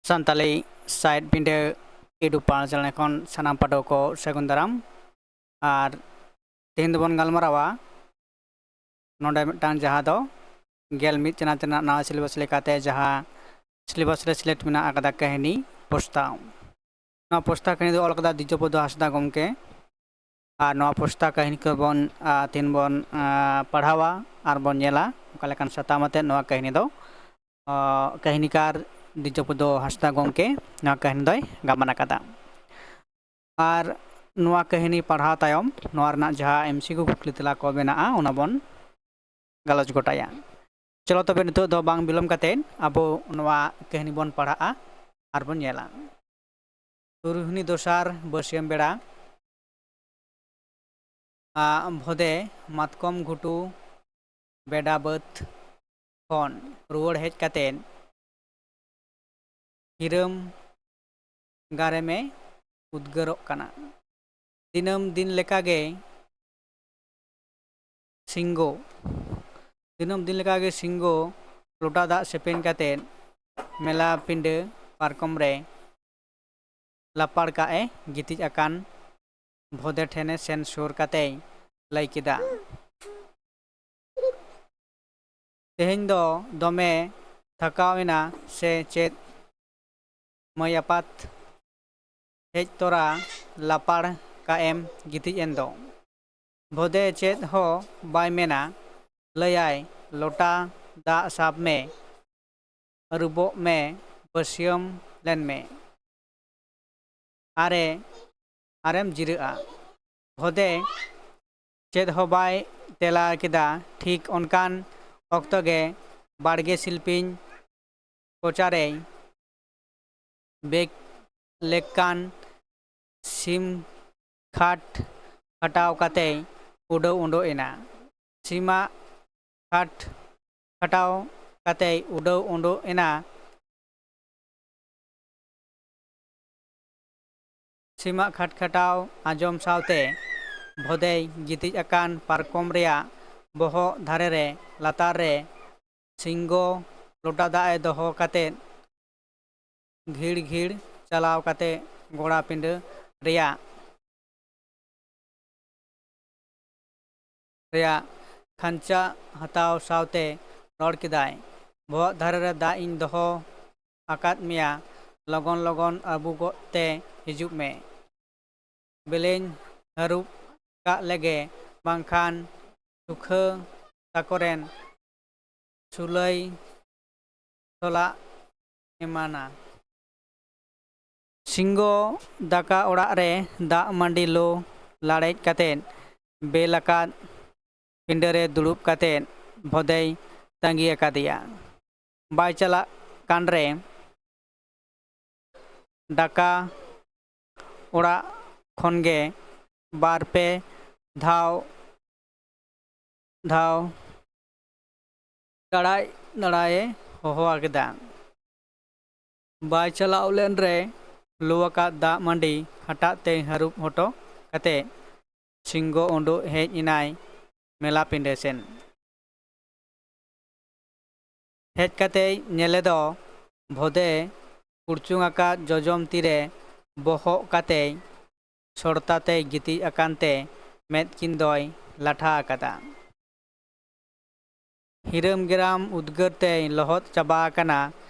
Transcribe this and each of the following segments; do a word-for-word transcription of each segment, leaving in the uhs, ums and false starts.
Santali side ᱯᱤᱸᱰᱟᱹ ᱤᱰᱩ ᱯᱟᱲ channel ᱠᱷᱚᱱ ᱥᱟᱱᱟᱢ ᱯᱟᱹᱴᱷᱩᱣᱟᱹ ᱠᱚ ᱥᱟᱹᱜᱩᱱ ᱫᱟᱨᱟᱢ᱾ ᱟᱨ ᱛᱮᱦᱮᱧ ᱫᱚᱵᱚᱱ ᱜᱟᱞᱢᱟᱨᱟᱣᱟ ᱱᱚᱰᱮ ᱢᱤᱫᱴᱟᱝ, ᱡᱟᱦᱟᱸ ᱫᱚ ᱜᱮᱞ ᱢᱤᱫ ᱪᱟᱱᱟᱪ ᱨᱮᱱᱟᱜ ᱱᱟᱣᱟ ᱥᱤᱞᱮᱵᱟᱥ ᱞᱮᱠᱟᱛᱮ ᱡᱟᱦᱟᱸ ᱥᱤᱞᱮᱵᱟᱥ ᱨᱮ ᱥᱮᱞᱮᱫ ᱢᱮᱱᱟᱜ ᱟᱠᱟᱫᱟ ᱠᱟᱹᱦᱱᱤ ᱯᱳᱥᱴᱟ᱾ ᱱᱚᱣᱟ ᱯᱳᱥᱴᱟ ᱠᱟᱹᱦᱱᱤ ᱫᱚ ᱚᱞ ᱠᱟᱫᱟ ᱫᱤᱡᱚᱯᱚᱫᱚ ᱦᱟᱸᱥᱫᱟ ᱜᱚᱢᱠᱮ᱾ ᱟᱨ ᱱᱚᱣᱟ ᱯᱳᱥᱴᱟ ᱠᱟᱹᱦᱱᱤ ᱠᱚᱵᱚᱱ, ᱟ, ᱛᱮᱦᱮᱧ ᱵᱚᱱ, ᱟ, ᱯᱟᱲᱦᱟᱣᱟ ᱟᱨ ᱵᱚᱱ ᱧᱮᱞᱟ ᱚᱠᱟ ᱞᱮᱠᱟᱱ ᱥᱟᱛᱟᱢ ᱟᱛᱮᱫ ᱱᱚᱣᱟ ᱠᱟᱹᱦᱱᱤ ᱫᱚ, ᱟ, ᱠᱟᱹᱦᱱᱤᱠᱟᱨ ᱫᱤᱡᱚᱯᱚᱫᱚ ᱦᱟᱸᱥᱫᱟ ᱜᱚᱢᱠᱮ ᱱᱚᱣᱟ ᱠᱟᱹᱦᱱᱤ ᱫᱚᱭ ᱜᱟᱵᱟᱱ ᱟᱠᱟᱫᱟ᱾ ᱟᱨ ᱱᱚᱣᱟ ᱠᱟᱹᱦᱱᱤ ᱯᱟᱲᱦᱟᱣ ᱛᱟᱭᱚᱢ ᱱᱚᱣᱟ ᱨᱮᱱᱟᱜ ᱡᱟᱦᱟᱸ ᱮᱢᱥᱤᱠᱤᱭᱩ ᱠᱩᱠᱞᱤ ᱛᱮᱞᱟ ᱠᱚ ᱢᱮᱱᱟᱜᱼᱟ, ᱚᱱᱟ ᱵᱚᱱ ᱜᱟᱞᱚᱪ ᱜᱚᱴᱟᱭᱟ᱾ ᱪᱚᱞᱚ ᱛᱚᱵᱮ ᱱᱤᱛᱚᱜ ᱫᱚ ᱵᱟᱝ ᱵᱤᱞᱚᱢ ᱠᱟᱛᱮᱫ ᱟᱵᱚ ᱱᱚᱣᱟ ᱠᱟᱹᱦᱱᱤ ᱵᱚᱱ ᱯᱟᱲᱦᱟᱜᱼᱟ ᱟᱨ ᱵᱚᱱ ᱧᱮᱞᱟ᱾ ᱛᱩᱨᱩᱭᱦᱩᱱᱤ ᱫᱚᱥᱟᱨ ᱵᱟᱹᱥᱭᱟᱹᱢ ᱵᱮᱲᱟ ᱟ, ᱵᱷᱚᱫᱮ ᱢᱟᱛᱠᱚᱢ ᱜᱷᱩᱴᱩ ᱵᱮᱰᱟ ᱵᱟᱹᱫᱽ ᱠᱷᱚᱱ ᱨᱩᱣᱟᱹᱲ ᱦᱮᱡ ᱠᱟᱛᱮᱫ ᱦᱤᱨᱟᱹᱢ ᱜᱟᱨᱮᱢᱮ ᱩᱫᱽᱜᱟᱹᱨᱚᱜ ᱠᱟᱱᱟ᱾ ᱫᱤᱱᱟᱹᱢ ᱫᱤᱱ ᱞᱮᱠᱟᱜᱮ ᱥᱤᱝᱜᱚ, ᱫᱤᱱᱟᱹᱢ ᱫᱤᱱ ᱞᱮᱠᱟᱜᱮ ᱥᱤᱝᱜᱚ ᱞᱚᱴᱟ ᱫᱟᱜ ᱥᱮᱯᱮᱧ ᱠᱟᱛᱮᱫ ᱢᱮᱞᱟ ᱯᱤᱸᱰᱟᱹ ᱯᱟᱨᱠᱚᱢ ᱨᱮ ᱞᱟᱯᱟᱲ ᱠᱟᱜ ᱮ ᱜᱤᱛᱤᱡ ᱟᱠᱟᱱ ᱵᱷᱚᱫᱮ ᱴᱷᱮᱱᱮ ᱥᱮᱱ ᱥᱩᱨ ᱠᱟᱛᱮᱭ ᱞᱟᱹᱭ ᱠᱮᱫᱟ, "ᱛᱮᱦᱮᱧ ᱫᱚ ᱫᱚᱢᱮ ᱛᱷᱟᱠᱟᱣ ᱮᱱᱟ ᱥᱮ ᱪᱮᱫ? ᱢᱟᱹᱭ ᱟᱯᱟᱛ ᱦᱮᱡ ᱛᱚᱨᱟ ᱞᱟᱯᱟᱲ ᱠᱟᱜ ᱮᱢ ᱜᱤᱛᱤᱡ ᱮᱱ ᱫᱚ?" ᱵᱷᱚᱫᱮ ᱪᱮᱫ ᱦᱚᱸ ᱵᱟᱭ ᱢᱮᱱᱟ, ᱞᱟᱹᱭᱟᱭ, "ᱞᱚᱴᱟ ᱫᱟᱜ ᱥᱟᱵ ᱢᱮ, ᱟᱹᱨᱩᱵᱚᱜ ᱢᱮ, ᱵᱟᱹᱥᱭᱟᱹᱢ ᱞᱮᱱ ᱢᱮ᱾ ᱟᱨᱮ, ᱟᱨᱮᱢ ᱡᱤᱨᱟᱹᱜᱼᱟ?" ᱵᱷᱚᱫᱮ ᱪᱮᱫ ᱦᱚᱸ ᱵᱟᱭ ᱛᱮᱞᱟ ᱠᱮᱫᱟ᱾ ᱴᱷᱤᱠ ᱚᱱᱠᱟᱱ ᱚᱠᱛᱚ ᱜᱮ ᱵᱟᱲᱜᱮ ᱥᱤᱞᱯᱤᱧ ᱠᱚᱪᱟᱨᱮᱭ ᱵᱮᱠ ᱞᱮᱠᱟᱱ ᱥᱤᱢ ᱠᱷᱟᱴ ᱠᱷᱟᱴᱟᱣ ᱠᱟᱛᱮᱭ ᱩᱰᱟᱹᱣ ᱩᱰᱩᱠ ᱮᱱᱟ᱾ ᱥᱤᱢᱟᱜ ᱠᱷᱟᱴ ᱠᱷᱟᱴᱟᱣ ᱠᱟᱛᱮᱭ ᱩᱰᱟᱹᱣ ᱩᱰᱩᱠ ᱮᱱᱟ᱾ ᱥᱤᱢᱟᱜ ᱠᱷᱟᱴ ᱠᱷᱟᱴᱟᱣ ᱟᱸᱡᱚᱢ ᱥᱟᱶᱛᱮ ᱵᱷᱚᱫᱮᱭ ᱜᱤᱛᱤᱡ ᱟᱠᱟᱱ ᱯᱟᱨᱠᱚᱢ ᱨᱮᱭᱟᱜ ᱵᱚᱦᱚᱜ ᱫᱷᱟᱨᱮ ᱨᱮ ᱞᱟᱛᱟᱨ ᱨᱮ ᱥᱤᱝᱜᱚ ᱞᱚᱴᱟ ᱫᱟᱜ ᱮ ᱫᱚᱦᱚ ᱠᱟᱛᱮᱫ ᱜᱷᱤᱲ ᱜᱷᱤᱲ ᱪᱟᱞᱟᱣ ᱠᱟᱛᱮ ᱜᱚᱲᱟ ᱯᱤᱸᱰᱟᱹ ᱨᱮᱭᱟᱜ ᱨᱮᱭᱟᱜ ᱠᱷᱟᱧᱪᱟ ᱦᱟᱛᱟᱣ ᱥᱟᱶᱛᱮ ᱨᱚᱲ ᱠᱮᱫᱟᱭ, "ᱵᱚᱦᱚᱜ ᱫᱷᱟᱨᱮ ᱨᱮ ᱫᱟᱜ ᱤᱧ ᱫᱚᱦᱚ ᱟᱠᱟᱫ ᱢᱮᱭᱟ, ᱞᱚᱜᱚᱱ ᱞᱚᱜᱚᱱ ᱟᱹᱵᱩᱜᱚᱜ ᱛᱮ ᱦᱤᱡᱩᱜ ᱢᱮ᱾" ᱵᱮᱞᱮᱧ ᱦᱟᱹᱨᱩᱵ ᱠᱟᱜ ᱞᱮᱜᱮ, ᱵᱟᱝᱠᱷᱟᱱ ᱥᱩᱠᱷᱟᱹ ᱛᱟᱠᱚᱨᱮᱱ ᱥᱩᱞᱟᱹᱭ ᱥᱚᱞᱟᱜ ᱮᱢᱟᱱᱟ᱾ ᱥᱤᱝᱜᱚ ᱫᱟᱠᱟ ᱚᱲᱟᱜ ᱨᱮ ᱫᱟᱜ ᱢᱟᱹᱰᱤ ᱞᱚ ᱞᱟᱲᱮᱡ ᱠᱟᱛᱮ ᱵᱮᱞ ᱟᱠᱟᱫ ᱯᱤᱸᱰᱟᱹ ᱨᱮ ᱫᱩᱲᱩᱵ ᱠᱟᱛᱮ ᱵᱷᱚᱫᱮᱭ ᱛᱟᱺᱜᱤ ᱟᱠᱟᱫᱮᱭᱟ᱾ ᱵᱟᱭ ᱪᱟᱞᱟᱜ ᱠᱟᱱ ᱨᱮ ᱫᱟᱠᱟ ᱚᱲᱟᱜ ᱠᱷᱚᱱ ᱜᱮ ᱵᱟᱨ ᱯᱮ ᱫᱷᱟᱣ ᱫᱷᱟᱣ ᱫᱟᱲᱟᱭ ᱫᱟᱲᱟᱭᱮ ᱦᱚᱦᱚ ᱠᱮᱫᱟ᱾ ᱵᱟᱭ ᱪᱟᱞᱟᱣ ᱞᱮᱱ ᱨᱮ ᱞᱚ ᱟᱠᱟᱫ ᱫᱟᱜ ᱢᱟᱹᱰᱤ ᱦᱟᱴᱟᱜ ᱛᱮ ᱦᱟᱹᱨᱩᱵ ᱦᱚᱴᱚ ᱠᱟᱛᱮ ᱥᱤᱝᱜᱚ ᱩᱰᱩᱠ ᱦᱮᱡ ᱮᱱᱟᱭ ᱢᱮᱞᱟ ᱯᱤᱸᱰᱟᱹ ᱥᱮᱱ᱾ ᱦᱮᱡ ᱠᱟᱛᱮᱭ ᱧᱮᱞᱮᱫᱚ ᱵᱷᱚᱫᱮ ᱠᱩᱲᱪᱩᱝ ᱟᱠᱟᱫ ᱡᱚᱡᱚᱢ ᱛᱤᱨᱮ ᱵᱚᱦᱚᱜ ᱠᱟᱛᱮᱭ ᱥᱚᱲᱛᱟ ᱛᱮᱭ ᱜᱤᱛᱤᱡ ᱟᱠᱟᱱ ᱛᱮ ᱢᱮᱫ ᱠᱤᱱ ᱫᱚᱭ ᱞᱟᱴᱷᱟ ᱟᱠᱟᱫᱟ᱾ ᱦᱤᱨᱟᱹᱢ ᱜᱮᱨᱟᱢ ᱩᱫᱽᱜᱟᱹᱨ ᱛᱮᱭ ᱞᱚᱦᱚᱫ ᱪᱟᱵᱟ ᱟᱠᱟᱱᱟ᱾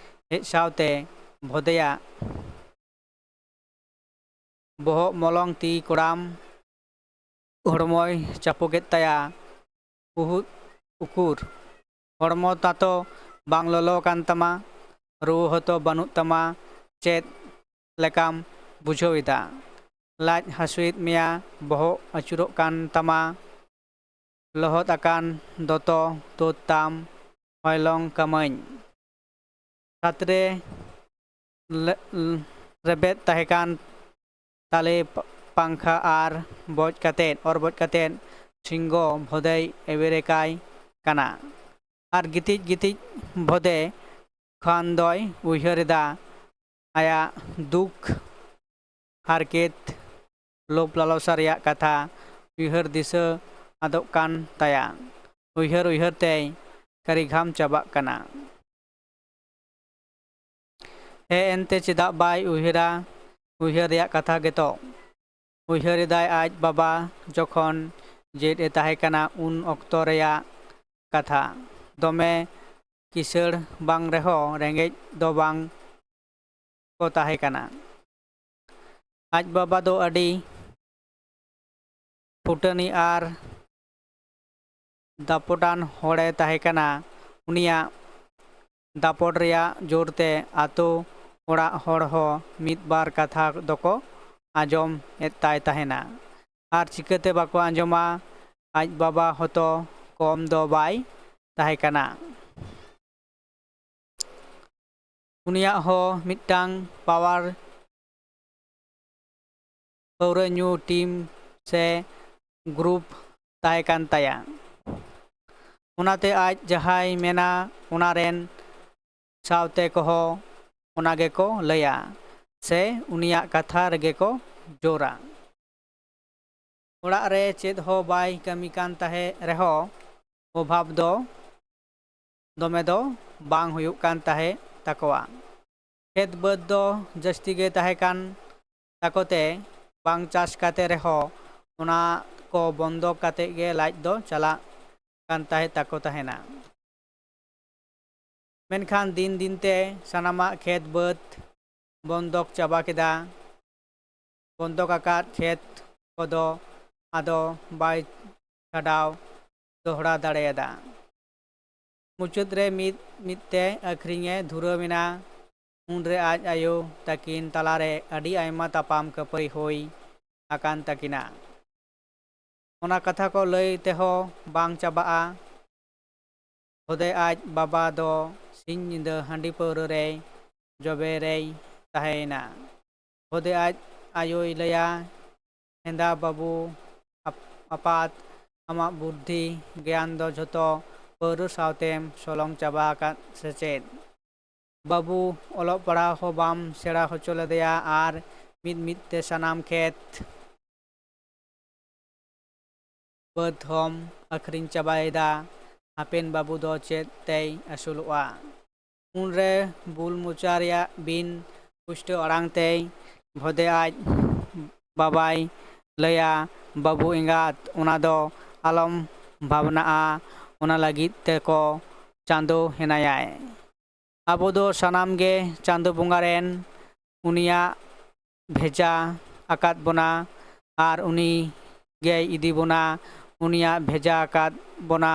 ᱦᱮᱡ ᱥᱟᱶᱛᱮ ᱵᱷᱚᱫᱮᱭᱟᱜ ᱵᱚᱦᱚᱜ ᱢᱚᱞᱚᱝ ᱛᱤ ᱠᱚᱲᱟᱢ ᱦᱚᱲᱢᱚᱭ ᱪᱟᱯᱚ ᱠᱮᱫ ᱛᱟᱭᱟ᱾ ᱩᱦᱩᱫ ᱩᱠᱩᱨ᱾ ᱦᱚᱲᱢᱚ ᱛᱟᱛᱚ ᱵᱟᱝ ᱞᱚᱞᱚ ᱠᱟᱱ ᱛᱟᱢᱟ, ᱨᱩᱣᱟᱹ ᱦᱚᱸᱛᱚ ᱵᱟᱹᱱᱩᱜ ᱛᱟᱢᱟ, ᱪᱮᱫ ᱞᱮᱠᱟᱢ ᱵᱩᱡᱷᱟᱹᱣ ᱮᱫᱟ? ᱞᱟᱡ ᱦᱟᱹᱥᱩᱭᱮᱫ ᱢᱮᱭᱟ, ᱵᱚᱦᱚᱜ ᱟᱹᱪᱩᱨᱚᱜ ᱠᱟᱱ ᱛᱟᱢᱟ, ᱞᱚᱦᱚᱫ ᱟᱠᱟᱱ ᱫᱚᱛᱚ ᱛᱩᱫ ᱛᱟᱢ, ᱦᱚᱭᱞᱚᱝ ᱠᱟᱹᱢᱟᱹᱧ᱾ ᱪᱷᱟᱛᱨᱮ ᱞᱮ-, ᱨᱮᱵᱮᱫ ᱛᱟᱦᱮᱸ ᱠᱟᱱ ᱛᱟᱞᱮ ᱯᱟ-, ᱯᱟᱝᱠᱷᱟ ᱟᱨ ᱵᱚᱡ ᱠᱟᱛᱮᱫ, ᱚᱨ ᱵᱚᱡ ᱠᱟᱛᱮᱫ ᱥᱤᱝᱜᱚ ᱵᱷᱚᱫᱮᱭ ᱮᱵᱮᱨᱮ ᱠᱟᱭ ᱠᱟᱱᱟ᱾ ᱟᱨ ᱜᱤᱛᱤᱡ ᱜᱤᱛᱤᱡ ᱵᱷᱚᱫᱮ ᱠᱷᱟᱱ ᱫᱚᱭ ᱩᱭᱦᱟᱹᱨ ᱮᱫᱟ ᱟᱭᱟᱜ ᱫᱩᱠ, ᱦᱟᱨᱠᱮᱛ, ᱞᱳᱵᱷ ᱞᱟᱞᱚᱥᱟ ᱨᱮᱭᱟᱜ ᱠᱟᱛᱷᱟ᱾ ᱩᱭᱦᱟᱹᱨ ᱫᱤᱥᱟᱹ ᱟᱫᱚᱜ ᱠᱟᱱ ᱛᱟᱭᱟ᱾ ᱩᱭᱦᱟᱹᱨ ᱩᱭᱦᱟᱹᱨ ᱛᱮᱭ ᱠᱟᱹᱨᱤᱜᱷᱟᱢ ᱪᱟᱵᱟᱜ ᱠᱟᱱᱟ᱾ ᱦᱮᱸ, ᱮᱱᱛᱮ ᱪᱮᱫᱟᱜ ᱵᱟᱭ ᱩᱭᱦᱟᱹᱨᱟ? ᱩᱭᱦᱟᱹᱨ ᱨᱮᱭᱟᱜ ᱠᱟᱛᱷᱟ ᱜᱮᱛᱚ᱾ ᱩᱭᱦᱟᱹᱨ ᱮᱫᱟᱭ ᱟᱡ ᱵᱟᱵᱟ ᱡᱚᱠᱷᱚᱱ ᱡᱮᱫ ᱮ ᱛᱟᱦᱮᱸ ᱠᱟᱱᱟ ᱩᱱ ᱚᱠᱛᱚ ᱨᱮᱭᱟᱜ ᱠᱟᱛᱷᱟ᱾ ᱫᱚᱢᱮ ᱠᱤᱥᱟᱹᱬ ᱵᱟᱝ ᱨᱮᱦᱚᱸ ᱨᱮᱸᱜᱮᱡ ᱫᱚ ᱵᱟᱝ ᱠᱚ ᱛᱟᱦᱮᱸ ᱠᱟᱱᱟ᱾ ᱟᱡ ᱵᱟᱵᱟ ᱫᱚ ᱟᱹᱰᱤ ᱯᱷᱩᱴᱟᱹᱱᱤ ᱟᱨ ᱫᱟᱯᱚᱴᱟᱱ ᱦᱚᱲᱮ ᱛᱟᱦᱮᱸ ᱠᱟᱱᱟ᱾ ᱩᱱᱤᱭᱟᱜ ᱫᱟᱯᱚᱴ ᱨᱮᱭᱟᱜ ᱡᱳᱨ ᱛᱮ ᱟᱛᱳ ᱚᱲᱟᱜ ᱦᱚᱲ ᱦᱚᱸ ᱢᱤᱫ ᱵᱟᱨ ᱠᱟᱛᱷᱟ ᱫᱚᱠᱚ ᱟᱸᱡᱚᱢ ᱮᱫ ᱛᱟᱭ ᱛᱟᱦᱮᱱᱟ᱾ ᱟᱨ ᱪᱤᱠᱟᱹᱛᱮ ᱵᱟᱠᱚ ᱟᱸᱡᱚᱢᱟ? ᱟᱡ ᱵᱟᱵᱟ ᱦᱚᱸᱛᱚ ᱠᱚᱢ ᱫᱚ ᱵᱟᱭ ᱛᱟᱦᱮᱸ ᱠᱟᱱᱟ᱾ ᱩᱱᱤᱭᱟᱜ ᱦᱚᱸ ᱢᱤᱫᱴᱟᱝ ᱯᱟᱣᱟᱨ ᱯᱟᱹᱣᱨᱟᱹ ᱧᱩ ᱴᱤᱢ ᱥᱮ ᱜᱨᱩᱯ ᱛᱟᱦᱮᱸ ᱠᱟᱱ ᱛᱟᱭᱟ᱾ ᱚᱱᱟᱛᱮ ᱟᱡ ᱡᱟᱦᱟᱸᱭ ᱢᱮᱱᱟ, ᱚᱱᱟ ᱨᱮᱱ ᱥᱟᱶᱛᱮ ᱠᱚᱦᱚᱸ ᱚᱱᱟ ᱜᱮᱠᱚ ᱞᱟᱹᱭᱟ ᱥᱮ ᱩᱱᱤᱭᱟᱜ ᱠᱟᱛᱷᱟ ᱨᱮᱜᱮ ᱠᱚ ᱡᱳᱨᱟ᱾ ᱚᱲᱟᱜ ᱨᱮ ᱪᱮᱫ ᱦᱚᱸ ᱵᱟᱭ ᱠᱟᱹᱢᱤ ᱠᱟᱱ ᱛᱟᱦᱮᱸ ᱨᱮᱦᱚᱸ, ᱚᱵᱷᱟᱵᱽ ᱫᱚ ᱫᱚᱢᱮ ᱫᱚ ᱵᱟᱝ ᱦᱩᱭᱩᱜ ᱠᱟᱱ ᱛᱟᱦᱮᱸ ᱛᱟᱠᱚᱣᱟ᱾ ᱠᱷᱮᱛ ᱵᱟᱹᱫᱽ ᱫᱚ ᱡᱟᱹᱥᱛᱤ ᱜᱮ ᱛᱟᱦᱮᱸ ᱠᱟᱱ ᱛᱟᱠᱚ ᱛᱮ, ᱵᱟᱝ ᱪᱟᱥ ᱠᱟᱛᱮ ᱨᱮᱦᱚᱸ ᱚᱱᱟ ᱠᱚ ᱵᱚᱱᱫᱚᱠ ᱠᱟᱛᱮ ᱜᱮ ᱞᱟᱡ ᱫᱚ ᱪᱟᱞᱟᱜ ᱠᱟᱱ ᱛᱟᱦᱮᱸ ᱛᱟᱠᱚ ᱛᱟᱦᱮᱱᱟ᱾ ᱢᱮᱱᱠᱷᱟᱱ ᱫᱤᱱ ᱫᱤᱱ ᱛᱮ ᱥᱟᱱᱟᱢᱟᱜ ᱠᱷᱮᱛ ᱵᱟᱹᱫᱽ ᱵᱚᱱᱫᱚᱠ ᱪᱟᱵᱟ ᱠᱮᱫᱟ᱾ ᱵᱚᱱᱫᱚᱠ ᱟᱠᱟᱫ ᱠᱷᱮᱛ ᱠᱚᱫᱚ ᱟᱫᱚ ᱵᱟᱭ ᱪᱷᱟᱰᱟᱣ ᱫᱚᱦᱲᱟ ᱫᱟᱲᱮᱭᱟᱫᱟ᱾ ᱢᱩᱪᱟᱹᱫ ᱨᱮ ᱢᱤᱫ ᱢᱤᱫ ᱛᱮ ᱟᱹᱠᱷᱨᱤᱧ ᱮ ᱫᱷᱩᱨᱟᱹᱣ ᱮᱱᱟ᱾ ᱩᱱᱨᱮ ᱟᱡ ᱟᱭᱳ ᱛᱟᱹᱠᱤᱱ ᱛᱟᱞᱟᱨᱮ ᱟᱹᱰᱤ ᱟᱭᱢᱟ ᱛᱟᱯᱟᱢ ᱠᱷᱟᱹᱯᱟᱹᱨᱤ ᱦᱩᱭ ᱟᱠᱟᱱ ᱛᱟᱹᱠᱤᱱᱟ᱾ ᱚᱱᱟ ᱠᱟᱛᱷᱟ ᱠᱚ ᱞᱟᱹᱭ ᱛᱮᱦᱚᱸ ᱵᱟᱝ ᱪᱟᱵᱟᱜᱼᱟ᱾ ᱠᱷᱚᱫᱮ ᱟᱡ ᱵᱟᱵᱟ ᱫᱚ ᱥᱤᱧ ᱧᱤᱫᱟᱹ ᱦᱟᱺᱰᱤ ᱯᱟᱹᱣᱨᱟᱹ ᱨᱮᱭ ᱡᱚᱵᱮ ᱨᱮᱭ ᱛᱟᱦᱮᱸᱭᱮᱱᱟ᱾ ᱠᱷᱚᱫᱮ ᱟᱡ ᱟᱭᱳᱭ ᱞᱟᱹᱭᱟ, "ᱦᱮᱸᱫᱟ ᱵᱟᱹᱵᱩ, ᱟᱯ-, ᱟᱯᱟᱛ, ᱟᱢᱟᱜ ᱵᱩᱫᱽᱫᱷᱤ ᱜᱮᱭᱟᱱ ᱫᱚ ᱡᱷᱚᱛᱚ ᱯᱟᱹᱣᱨᱟᱹ ᱥᱟᱶᱛᱮᱢ ᱥᱚᱞᱚᱝ ᱪᱟᱵᱟ ᱟᱠᱟᱫ ᱥᱮ ᱪᱮᱫ? ᱵᱟᱹᱵᱩ, ᱚᱞᱚᱜ ᱯᱟᱲᱦᱟᱣ ᱦᱚᱸ ᱵᱟᱢ ᱥᱮᱬᱟ ᱦᱚᱪᱚ ᱞᱮᱫᱮᱭᱟ ᱟᱨ ᱢᱤᱫ ᱢᱤᱫ ᱛᱮ ᱥᱟᱱᱟᱢ ᱠᱷᱮᱛ ᱵᱟᱹᱫᱽ ᱦᱚᱸᱢ ᱟᱹᱠᱷᱨᱤᱧ ᱪᱟᱵᱟᱭᱮᱫᱟ᱾ ᱦᱟᱯᱮᱱ ᱵᱟᱹᱵᱩ ᱫᱚ ᱪᱮᱫ ᱛᱮᱭ ᱟᱹᱥᱩᱞᱚᱜᱼᱟ?" ᱩᱱᱨᱮ ᱵᱩᱞ ᱢᱚᱪᱟ ᱨᱮᱭᱟᱜ ᱵᱤᱱ ᱯᱩᱥᱴᱟᱹᱣ ᱟᱲᱟᱝ ᱛᱮᱭ ᱵᱷᱚᱫᱮ ᱟᱡ ᱵᱟᱵᱟᱭ ᱞᱟᱹᱭᱟ, "ᱵᱟᱹᱵᱩ ᱮᱸᱜᱟᱛ, ᱚᱱᱟ ᱫᱚ ᱟᱞᱚᱢ ᱵᱷᱟᱵᱽᱱᱟᱜᱼᱟ, ᱚᱱᱟ ᱞᱟᱹᱜᱤᱫ ᱛᱮᱠᱚ ᱪᱟᱸᱫᱚ ᱦᱮᱱᱟᱭᱟᱭ᱾ ᱟᱵᱚ ᱫᱚ ᱥᱟᱱᱟᱢ ᱜᱮ ᱪᱟᱸᱫᱚ ᱵᱚᱸᱜᱟ ᱨᱮᱱ ᱩᱱᱤᱭᱟᱜ ᱵᱷᱮᱡᱟ ᱟᱠᱟᱫ ᱵᱚᱱᱟ ᱟᱨ ᱩᱱᱤ ᱜᱮᱭ ᱤᱫᱤ ᱵᱚᱱᱟ, ᱩᱱᱤᱭᱟᱜ ᱵᱷᱮᱡᱟ ᱟᱠᱟᱫ ᱵᱚᱱᱟ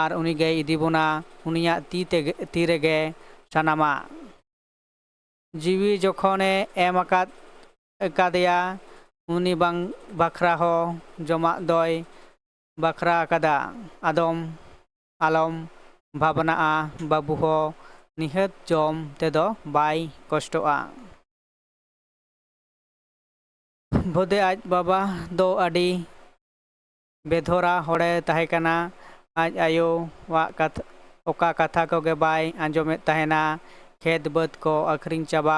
ᱟᱨ ᱩᱱᱤ ᱜᱮᱭ ᱤᱫᱤ ᱵᱚᱱᱟ, ᱩᱱᱤᱭᱟᱜ ᱛᱤ ᱛᱮᱜᱮ, ᱛᱤ ᱨᱮᱜᱮ ᱥᱟᱱᱟᱢᱟᱜ᱾ ᱡᱤᱣᱤ ᱡᱚᱠᱷᱚᱱᱮ ᱮᱢ ᱟᱠᱟᱫ, ᱟᱠᱟᱫᱮᱭᱟ, ᱩᱱᱤ ᱵᱟᱝ ᱵᱟᱠᱷᱨᱟ ᱦᱚᱸ ᱡᱚᱢᱟᱜ ᱫᱚᱭ ᱵᱟᱠᱷᱨᱟ ᱟᱠᱟᱫᱟ᱾ ᱟᱫᱚᱢ ᱟᱞᱚᱢ ᱵᱷᱟᱵᱽᱱᱟᱜᱼᱟ, ᱵᱟᱹᱵᱩ ᱦᱚᱸ ᱱᱤᱦᱟᱹᱛ ᱡᱚᱢ ᱛᱮᱫᱚ ᱵᱟᱭ ᱠᱚᱥᱴᱚᱜᱼᱟ᱾" ᱵᱷᱚᱫᱮ ᱟᱡ ᱵᱟᱵᱟ ᱫᱚ ᱟᱹᱰᱤ ᱵᱮᱫᱷᱚᱨᱟ ᱦᱚᱲᱮ ᱛᱟᱦᱮᱸ ᱠᱟᱱᱟ᱾ ᱟᱡ ᱟᱭᱳᱣᱟᱜ ᱠᱟᱛᱷᱟ, ᱚᱠᱟ ᱠᱟᱛᱷᱟ ᱠᱚᱜᱮ ᱵᱟᱭ ᱟᱸᱡᱚᱢᱮᱫ ᱛᱟᱦᱮᱱᱟ᱾ ᱠᱷᱮᱛ ᱵᱟᱹᱫᱽ ᱠᱚ ᱟᱹᱠᱷᱨᱤᱧ ᱪᱟᱵᱟ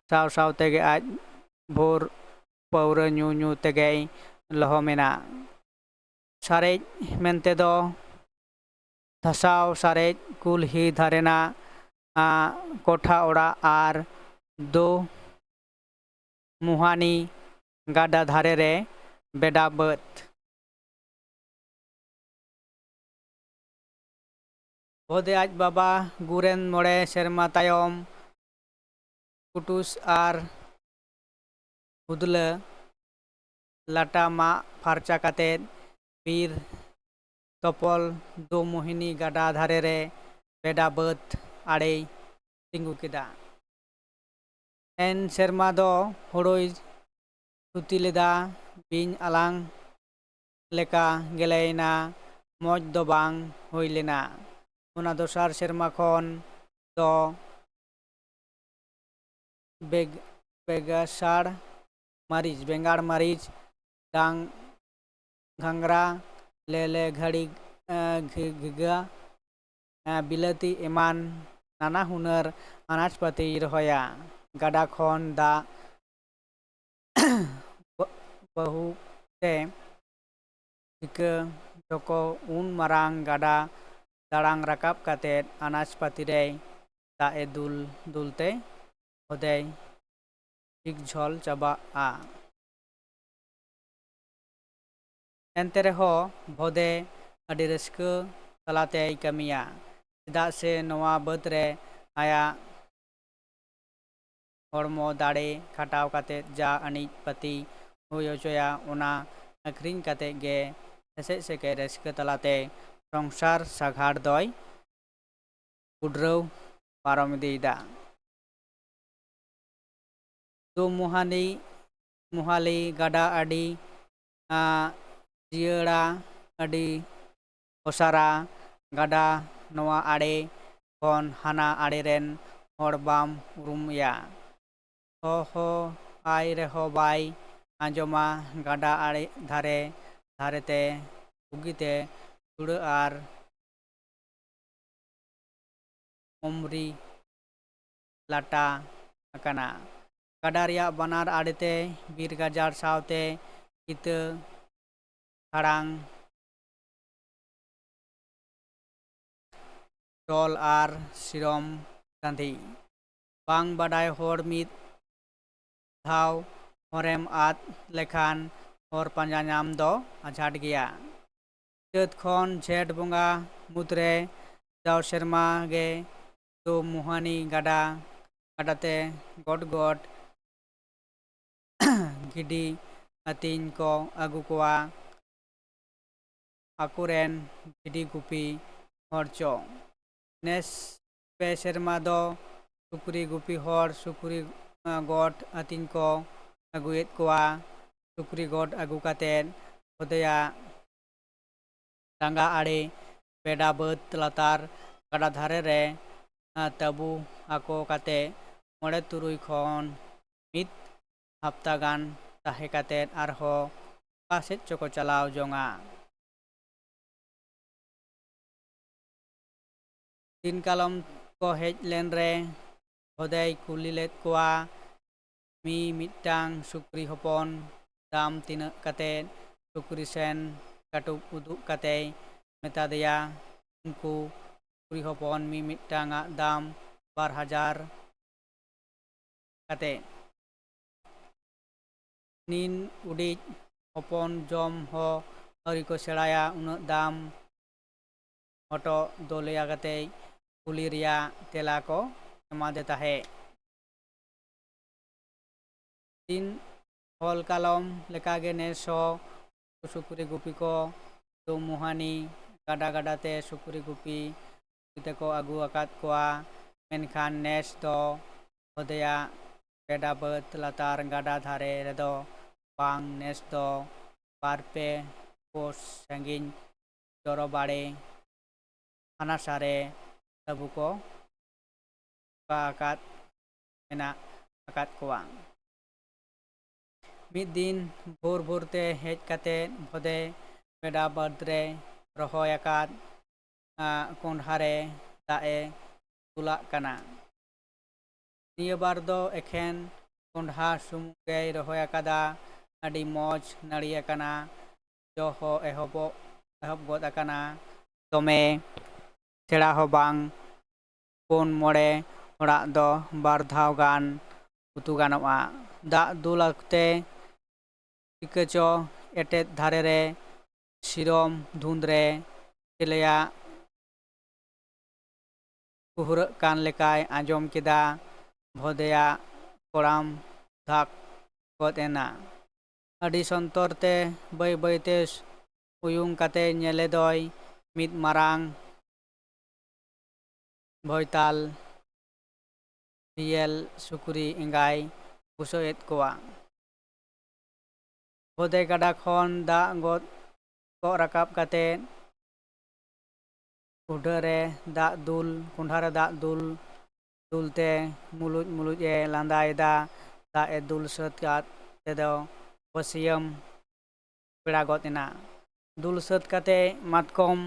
ᱥᱟᱶ ᱥᱟᱶ ᱛᱮᱜᱮ ᱟᱡ ᱵᱷᱳᱨ ᱯᱟᱹᱣᱨᱟᱹ ᱧᱩ ᱧᱩ ᱛᱮᱜᱮᱭ ᱞᱚᱦᱚᱢᱮᱱᱟ᱾ ᱥᱟᱨᱮᱡ ᱢᱮᱱᱛᱮ ᱫᱚ ᱫᱷᱟᱥᱟᱣ ᱥᱟᱨᱮᱡ ᱠᱩᱞᱦᱤ ᱫᱷᱟᱨᱮᱱᱟᱜ, ᱟ, ᱠᱚᱴᱷᱟ ᱚᱲᱟᱜ ᱟᱨ ᱫᱳ ᱢᱩᱦᱟᱱᱤ ᱜᱟᱰᱟ ᱫᱷᱟᱨᱮ ᱨᱮ ᱵᱮᱰᱟ ᱵᱟᱹᱫᱽ᱾ ᱵᱷᱚᱫᱮ ᱟᱡ ᱵᱟᱵᱟ ᱜᱩᱨᱮᱱ ᱢᱚᱬᱮ ᱥᱮᱨᱢᱟ ᱛᱟᱭᱚᱢ ᱠᱩᱴᱩᱥ ᱟᱨ ᱦᱩᱫᱞᱟᱹ ᱞᱟᱴᱟ ᱢᱟᱜ ᱯᱷᱟᱨᱪᱟ ᱠᱟᱛᱮᱫ ᱵᱤᱨ ᱛᱚᱯᱚᱞ ᱫᱳ ᱢᱳᱦᱤᱱᱤ ᱜᱟᱰᱟ ᱫᱷᱟᱨᱮ ᱨᱮ ᱵᱮᱰᱟ ᱵᱟᱹᱫᱽ ᱟᱲᱮᱭ ᱛᱤᱸᱜᱩ ᱠᱮᱫᱟ᱾ ᱮᱱ ᱥᱮᱨᱢᱟ ᱫᱚ ᱦᱳᱲᱳᱭ ᱛᱷᱩᱛᱤ ᱞᱮᱫᱟ, ᱵᱤᱧ ᱟᱞᱟᱝ ᱞᱮᱠᱟ ᱜᱮᱞᱮᱭᱮᱱᱟ, ᱢᱚᱡᱽ ᱫᱚ ᱵᱟᱝ ᱦᱩᱭ ᱞᱮᱱᱟ᱾ ᱚᱱᱟ ᱫᱚᱥᱟᱨ ᱥᱮᱨᱢᱟ ᱠᱷᱚᱱ ᱫᱚ ᱵᱮᱜ-, ᱵᱮᱜᱟᱥᱟᱲ ᱢᱟᱹᱨᱤᱪ, ᱵᱮᱸᱜᱟᱲ ᱢᱟᱹᱨᱤᱪ, ᱰᱟᱝ, ᱜᱷᱟᱸᱜᱽᱨᱟ, ᱞᱮᱞᱮ, ᱜᱷᱟᱹᱲᱤ, ᱮᱸ, ᱜᱷᱤ-, ᱜᱷᱤᱜᱟ, ᱮᱸ, ᱵᱤᱞᱟᱹᱛᱤ ᱮᱢᱟᱱ ᱱᱟᱱᱟ ᱦᱩᱱᱟᱹᱨ ᱟᱱᱟᱡᱽ ᱯᱟᱹᱛᱤᱭ ᱨᱚᱦᱚᱭᱟ᱾ ᱜᱟᱰᱟ ᱠᱷᱚᱱ ᱫᱟᱜ ᱵᱟᱹᱦᱩ ᱛᱮ ᱴᱷᱤᱠᱟᱹ ᱡᱚᱠᱚ ᱩᱱ ᱢᱟᱨᱟᱝ ᱜᱟᱰᱟ ᱫᱟᱲᱟᱝ ᱨᱟᱠᱟᱵ ᱠᱟᱛᱮᱫ ᱟᱱᱟᱡᱽ ᱯᱟᱹᱛᱤ ᱨᱮᱭ ᱫᱟᱜ ᱮ ᱫᱩᱞ ᱫᱩᱞ ᱛᱮ ᱵᱷᱚᱫᱮᱭ ᱪᱤᱠᱡᱷᱚᱞ ᱪᱟᱵᱟᱜᱼᱟ᱾ ᱮᱱᱛᱮ ᱨᱮᱦᱚᱸ ᱵᱷᱚᱫᱮ ᱟᱹᱰᱤ ᱨᱟᱹᱥᱠᱟᱹ ᱛᱟᱞᱟᱛᱮᱭ ᱠᱟᱹᱢᱤᱭᱟ, ᱪᱮᱫᱟᱜ ᱥᱮ ᱱᱚᱣᱟ ᱵᱟᱹᱫᱽ ᱨᱮ ᱟᱭᱟᱜ ᱦᱚᱲᱢᱚ ᱫᱟᱲᱮ ᱠᱷᱟᱴᱟᱣ ᱠᱟᱛᱮ ᱡᱟ ᱟᱹᱱᱤᱡ ᱯᱟᱹᱛᱤ ᱦᱩᱭ ᱦᱚᱪᱚᱭᱟ, ᱚᱱᱟ ᱟᱹᱠᱷᱨᱤᱧ ᱠᱟᱛᱮ ᱜᱮ ᱦᱮᱥᱮᱡ ᱥᱮᱠᱮᱡ ᱨᱟᱹᱥᱠᱟᱹ ᱛᱟᱞᱟᱛᱮ ᱥᱚᱝᱥᱟᱨ ᱥᱟᱜᱷᱟᱲ ᱫᱚᱭ ᱩᱰᱨᱟᱹᱣ ᱯᱟᱨᱚᱢ ᱤᱫᱤᱭᱮᱫᱟ᱾ ᱫᱩᱢᱩᱦᱟᱱᱤ ᱢᱩᱦᱟᱞᱤ ᱜᱟᱰᱟ ᱟᱹᱰᱤ, ᱟᱸ, ᱡᱤᱭᱟᱹᱲᱟ, ᱟᱹᱰᱤ ᱚᱥᱟᱨᱟ᱾ ᱜᱟᱰᱟ ᱱᱚᱣᱟ ᱟᱲᱮ ᱠᱷᱚᱱ ᱦᱟᱱᱟ ᱟᱲᱮ ᱨᱮᱱ ᱦᱚᱲ ᱵᱟᱢ ᱩᱨᱩᱢᱮᱭᱟ᱾ ᱦᱚᱦᱚ ᱟᱭ ᱨᱮᱦᱚᱸ ᱵᱟᱭ ᱟᱸᱡᱚᱢᱟ᱾ ᱜᱟᱰᱟ ᱟᱲᱮ ᱫᱷᱟᱨᱮ ᱫᱷᱟᱨᱮᱛᱮ ᱵᱩᱜᱤᱛᱮ ᱪᱩᱲᱟᱹ ᱟᱨ ᱚᱢᱨᱤ ᱞᱟᱴᱟ ᱟᱠᱟᱱᱟ᱾ ᱜᱟᱰᱟ ᱨᱮᱭᱟᱜ ᱵᱟᱱᱟᱨ ᱟᱲᱮᱛᱮ ᱵᱤᱨ ᱜᱟᱡᱟᱲ ᱥᱟᱶᱛᱮ ᱠᱤᱛᱟᱹ, ᱠᱷᱟᱲᱟᱝ, ᱪᱚᱞ ᱟᱨ ᱥᱤᱨᱚᱢ ᱴᱟᱺᱰᱤ᱾ ᱵᱟᱝ ᱵᱟᱰᱟᱭ ᱦᱚᱲ ᱢᱤᱫ ᱫᱷᱟᱣ ᱦᱚᱨᱮᱢ ᱟᱫ ᱞᱮᱠᱷᱟᱱ ᱦᱚᱨ ᱯᱟᱸᱡᱟ ᱧᱟᱢ ᱫᱚ ᱟᱡᱷᱟᱴ ᱜᱮᱭᱟ᱾ ᱪᱟᱹᱛ ᱠᱷᱚᱱ ᱡᱷᱮᱸᱴ ᱵᱚᱸᱜᱟ ᱢᱩᱫᱽᱨᱮ ᱡᱟᱣ ᱥᱮᱨᱢᱟ ᱜᱮ ᱫᱩᱢᱩᱦᱟᱱᱤ ᱜᱟᱰᱟ, ᱜᱟᱰᱟᱛᱮ ᱜᱚᱴ ᱜᱚᱴ ᱜᱤᱰᱤ ᱟᱹᱛᱤᱧ ᱠᱚ ᱟᱹᱜᱩ ᱠᱚᱣᱟ᱾ ᱟᱠᱚᱨᱮᱱ ᱵᱷᱤᱰᱤ ᱜᱩᱯᱤ ᱦᱚᱲ ᱪᱚ᱾ ᱱᱮᱥ ᱯᱮ ᱥᱮᱨᱢᱟ ᱫᱚ ᱥᱩᱠᱨᱤ ᱜᱩᱯᱤ ᱦᱚᱲ ᱥᱩᱠᱨᱤ, ᱟᱸ, ᱜᱚᱴ ᱟᱹᱛᱤᱧ ᱠᱚ ᱟᱹᱜᱩᱭᱮᱫ ᱠᱚᱣᱟ᱾ ᱥᱩᱠᱨᱤ ᱜᱚᱴ ᱟᱹᱜᱩ ᱠᱟᱛᱮᱫ ᱠᱷᱚᱫᱮᱭᱟ ᱰᱟᱸᱜᱟ ᱟᱲᱮ ᱵᱮᱰᱟ ᱵᱟᱹᱫᱽ ᱞᱟᱛᱟᱨ ᱜᱟᱰᱟ ᱫᱷᱟᱨᱮ ᱨᱮ, ᱟᱸ, ᱛᱟᱹᱵᱩ ᱟᱠᱚ ᱠᱟᱛᱮ ᱢᱚᱬᱮ ᱛᱩᱨᱩᱭ ᱠᱷᱚᱱ ᱢᱤᱫ ᱦᱟᱯᱛᱟ ᱜᱟᱱ ᱛᱟᱦᱮᱸ ᱠᱟᱛᱮ ᱟᱨᱦᱚᱸ ᱚᱠᱟ ᱥᱮᱫ ᱪᱚᱠᱚ ᱪᱟᱞᱟᱣ ᱡᱚᱝᱟ᱾ ᱫᱤᱱ ᱠᱟᱞᱚᱢ ᱠᱚ ᱦᱮᱡ ᱞᱮᱱ ᱨᱮ ᱵᱷᱚᱫᱮᱭ ᱠᱩᱞᱤ ᱞᱮᱫ ᱠᱚᱣᱟ, ᱢᱤ ᱢᱤᱫᱴᱟᱝ ᱥᱩᱠᱨᱤ ᱦᱚᱯᱚᱱ ᱫᱟᱢ ᱛᱤᱱᱟᱹᱜ ᱠᱟᱛᱮ? ᱥᱩᱠᱨᱤ ᱥᱮᱱ ᱠᱟᱹᱴᱩᱵ ᱩᱫᱩᱜ ᱠᱟᱛᱮᱭ ᱢᱮᱛᱟ ᱫᱮᱭᱟ, ᱩᱱᱠᱩ ᱥᱩᱠᱨᱤ ᱦᱚᱯᱚᱱ ᱢᱤ ᱢᱤᱫᱴᱟᱝ ᱟᱜ ᱫᱟᱢ ᱵᱟᱨ ᱦᱟᱡᱟᱨ ᱠᱟᱛᱮ᱾ ᱱᱤᱱ ᱩᱰᱤᱡ ᱦᱚᱯᱚᱱ ᱡᱚᱢ ᱦᱚᱸ ᱟᱹᱣᱨᱤ ᱠᱚ ᱥᱮᱬᱟᱭᱟ, ᱩᱱᱟᱹᱜ ᱫᱟᱢ ᱦᱚᱴᱚᱜ ᱫᱚ ᱞᱟᱹᱭᱟ ᱠᱟᱛᱮ ᱠᱩᱞᱤ ᱨᱮᱭᱟᱜ ᱛᱮᱞᱟ ᱠᱚ ᱮᱢᱟᱫᱮ ᱛᱟᱦᱮᱸᱫ᱾ ᱫᱤᱱ ᱦᱚᱞ ᱠᱟᱞᱚᱢ ᱞᱮᱠᱟᱜᱮ ᱱᱮᱥ ᱦᱚᱸ ᱥᱩᱠᱨᱤ ᱜᱩᱯᱤ ᱠᱚ ᱫᱩᱢᱩᱦᱟᱱᱤ ᱜᱟᱰᱟ ᱜᱟᱰᱟ ᱛᱮ ᱥᱩᱠᱨᱤ ᱜᱩᱯᱤ ᱛᱮᱠᱚ ᱟᱹᱜᱩ ᱟᱠᱟᱫ ᱠᱚᱣᱟ᱾ ᱢᱮᱱᱠᱷᱟᱱ ᱱᱮᱥ ᱫᱚ ᱠᱷᱚᱫᱮᱭᱟᱜ ᱵᱮᱰᱟ ᱵᱟᱹᱫᱽ ᱞᱟᱛᱟᱨ ᱜᱟᱰᱟ ᱫᱷᱟᱨᱮ ᱨᱮᱫᱚ ᱵᱟᱝ, ᱱᱮᱥ ᱫᱚ ᱵᱟᱨ ᱯᱮ ᱠᱳᱥ ᱥᱟᱺᱜᱤᱧ ᱡᱚᱨᱚ ᱵᱟᱲᱮ ᱦᱟᱱᱟ ᱥᱟᱨᱮ ᱟᱹᱵᱩ ᱠᱚ ᱚᱠᱟ ᱟᱠᱟᱫ ᱢᱮᱱᱟᱜ ᱟᱠᱟᱫ ᱠᱚᱣᱟ᱾ ᱢᱤᱫ ᱫᱤᱱ ᱵᱷᱳᱨ ᱵᱷᱳᱨ ᱛᱮ ᱦᱮᱡ ᱠᱟᱛᱮ ᱵᱷᱚᱫᱮ ᱵᱮᱰᱟ ᱵᱟᱹᱫᱽ ᱨᱮ ᱨᱚᱦᱚᱭ ᱟᱠᱟᱫ, ᱟ, ᱠᱚᱸᱰᱷᱟ ᱨᱮ ᱫᱟᱜ ᱮ ᱫᱩᱞᱟᱜ ᱠᱟᱱᱟ᱾ ᱱᱤᱭᱟᱹ ᱵᱟᱨ ᱫᱚ ᱮᱠᱷᱮᱱ ᱠᱚᱸᱰᱷᱟ ᱥᱩᱢᱩᱝ ᱜᱮᱭ ᱨᱚᱦᱚᱭ ᱟᱠᱟᱫᱟ᱾ ᱟᱹᱰᱤ ᱢᱚᱡᱽ ᱱᱟᱹᱲᱤ ᱟᱠᱟᱱᱟ᱾ ᱡᱚ ᱦᱚᱸ ᱮᱦᱚᱵᱚᱜ, ᱮᱦᱚᱵ ᱜᱚᱫ ᱟᱠᱟᱱᱟ᱾ ᱫᱚᱢᱮ ᱥᱮᱬᱟ ᱦᱚᱸ ᱵᱟᱝ, ᱯᱩᱱ ᱢᱚᱬᱮ ᱦᱚᱲᱟᱜ ᱫᱚ ᱵᱟᱨ ᱫᱷᱟᱣ ᱜᱟᱱ ᱩᱛᱩ ᱜᱟᱱᱚᱜᱼᱟ᱾ ᱫᱟᱜ ᱫᱩᱞ ᱚᱠᱛᱮ ᱪᱤᱠᱟᱹ ᱪᱚ ᱮᱴᱮᱫ ᱫᱷᱟᱨᱮ ᱨᱮ ᱥᱤᱨᱚᱢ ᱫᱷᱩᱸᱫᱽ ᱨᱮ ᱪᱮᱞᱮᱭᱟᱜ ᱠᱩᱦᱨᱟᱹᱜ ᱠᱟᱱ ᱞᱮᱠᱟᱭ ᱟᱸᱡᱚᱢ ᱠᱮᱫᱟ᱾ ᱵᱷᱚᱫᱮᱭᱟᱜ ᱠᱚᱲᱟᱢ ᱫᱷᱟᱠ ᱜᱚᱫ ᱮᱱᱟ᱾ ᱟᱹᱰᱤ ᱥᱚᱱᱛᱚᱨ ᱛᱮ ᱵᱟᱹᱭ ᱵᱟᱹᱭ ᱛᱮ ᱩᱭᱩᱝ ᱠᱟᱛᱮ ᱧᱮᱞᱮᱫᱚᱭ ᱢᱤᱫ ᱢᱟᱨᱟᱝ ᱵᱷᱚᱭᱛᱟᱞ ᱵᱤᱭᱮᱞ ᱥᱩᱠᱨᱤ ᱮᱸᱜᱟᱭ ᱵᱩᱥᱟᱹᱜ ᱮᱫ ᱠᱚᱣᱟ᱾ ᱵᱷᱚᱫᱮ ᱜᱟᱰᱟ ᱠᱷᱚᱱ ᱫᱟᱜ ᱜᱚᱫ ᱠᱚᱜ ᱨᱟᱠᱟᱵ ᱠᱟᱛᱮ ᱠᱩᱰᱷᱟᱹ ᱨᱮ ᱫᱟᱜ ᱫᱩᱞ, ᱠᱚᱸᱰᱷᱟ ᱨᱮ ᱫᱟᱜ ᱫᱩᱞ ᱫᱩᱞ ᱛᱮ ᱢᱩᱞᱩᱡ ᱢᱩᱞᱩᱡ ᱮ ᱞᱟᱸᱫᱟᱭᱮᱫᱟ᱾ ᱫᱟᱜ ᱮ ᱫᱩᱞ ᱥᱟᱹᱛ ᱠᱟᱜ ᱛᱮᱫᱚ ᱵᱟᱹᱥᱭᱟᱹᱢ ᱵᱮᱲᱟ ᱜᱚᱫ ᱮᱱᱟ᱾ ᱫᱩᱞ ᱥᱟᱹᱛ ᱠᱟᱛᱮ ᱢᱟᱛᱠᱚᱢ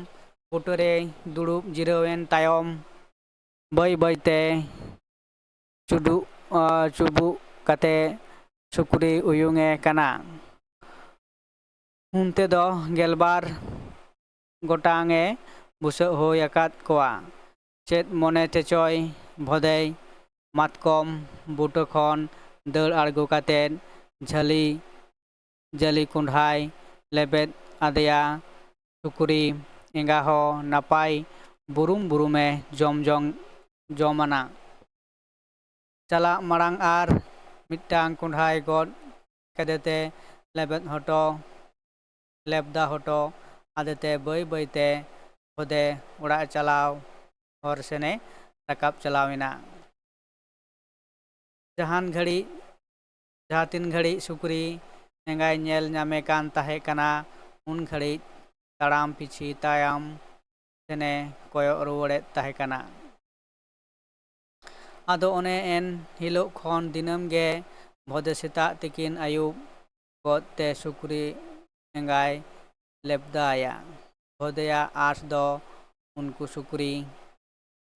ᱵᱩᱴᱟᱹ ᱨᱮᱭ ᱫᱩᱲᱩᱵ ᱡᱤᱨᱟᱹᱣ ᱮᱱ ᱛᱟᱭᱚᱢ ᱵᱟᱹᱭ ᱵᱟᱹᱭ ᱛᱮ ᱪᱩᱰᱩᱜ, ᱟ, ᱪᱩᱵᱩᱜ ᱠᱟᱛᱮ ᱥᱩᱠᱨᱤ ᱩᱭᱩᱝ ᱮ ᱠᱟᱱᱟ᱾ ᱩᱱᱛᱮ ᱫᱚ ᱜᱮᱞᱵᱟᱨ ᱜᱚᱴᱟᱝ ᱮ ᱵᱩᱥᱟᱹᱜ ᱦᱩᱭ ᱟᱠᱟᱫ ᱠᱚᱣᱟ᱾ ᱪᱮᱫ ᱢᱚᱱᱮ ᱛᱮᱪᱚᱭ ᱵᱷᱚᱫᱮᱭ ᱢᱟᱛᱠᱚᱢ ᱵᱩᱴᱟᱹ ᱠᱷᱚᱱ ᱫᱟᱹᱲ ᱟᱬᱜᱚ ᱠᱟᱛᱮ ᱡᱷᱟᱹᱞᱤ ᱡᱟᱹᱞᱤ ᱠᱚᱸᱰᱷᱟᱭ ᱞᱮᱵᱮᱫ ᱟᱫᱮᱭᱟ᱾ ᱥᱩᱠᱨᱤ ᱮᱸᱜᱟ ᱦᱚᱸ ᱱᱟᱯᱟᱭ ᱵᱩᱨᱩᱢ ᱵᱩᱨᱩᱢᱮ ᱡᱚᱢ ᱡᱚᱝ ᱡᱚᱢ ᱟᱱᱟ᱾ ᱪᱟᱞᱟᱜ ᱢᱟᱲᱟᱝ ᱟᱨ ᱢᱤᱫᱴᱟᱝ ᱠᱚᱸᱰᱷᱟᱭ ᱜᱚᱫ ᱠᱮᱫᱮᱛᱮ ᱞᱮᱵᱮᱫ ᱦᱚᱴᱚ ᱞᱮᱵᱫᱟ ᱦᱚᱴᱚ ᱟᱫᱮᱛᱮ ᱵᱟᱹᱭ ᱵᱟᱹᱭᱛᱮ ᱵᱷᱚᱫᱮ ᱚᱲᱟᱜ ᱪᱟᱞᱟᱣ ᱦᱚᱨ ᱥᱮᱱᱮ ᱨᱟᱠᱟᱵ ᱪᱟᱞᱟᱣ ᱮᱱᱟ᱾ ᱡᱟᱦᱟᱱ ᱜᱷᱟᱹᱲᱤᱡ ᱡᱟᱦᱟᱸ ᱛᱤᱱ ᱜᱷᱟᱹᱲᱤᱡ ᱥᱩᱠᱨᱤ ᱮᱸᱜᱟᱭ ᱧᱮᱞ ᱧᱟᱢᱮ ᱠᱟᱱ ᱛᱟᱦᱮᱸ ᱠᱟᱱᱟ, ᱩᱱ ᱜᱷᱟᱹᱲᱤᱡ ᱛᱟᱲᱟᱢ ᱯᱤᱪᱷᱤ ᱛᱟᱭᱚᱢ ᱥᱮᱱᱮ ᱠᱚᱭᱚᱜ ᱨᱩᱣᱟᱹᱲᱮᱫ ᱛᱟᱦᱮᱸ ᱠᱟᱱᱟ᱾ ᱟᱫᱚ ᱚᱱᱮ ᱮᱱ ᱦᱤᱞᱳᱜ ᱠᱷᱚᱱ ᱫᱤᱱᱟᱹᱢ ᱜᱮ ᱵᱷᱚᱫᱮ ᱥᱮᱛᱟᱜ ᱛᱤᱠᱤᱱ ᱟᱹᱭᱩᱵ ᱜᱚᱫ ᱛᱮ ᱥᱩᱠᱨᱤ ᱮᱸᱜᱟᱭ ᱞᱮᱵᱫᱟ ᱟᱭᱟ᱾ ᱵᱷᱚᱫᱮᱭᱟᱜ ᱟᱸᱥ ᱫᱚ ᱩᱱᱠᱩ ᱥᱩᱠᱨᱤ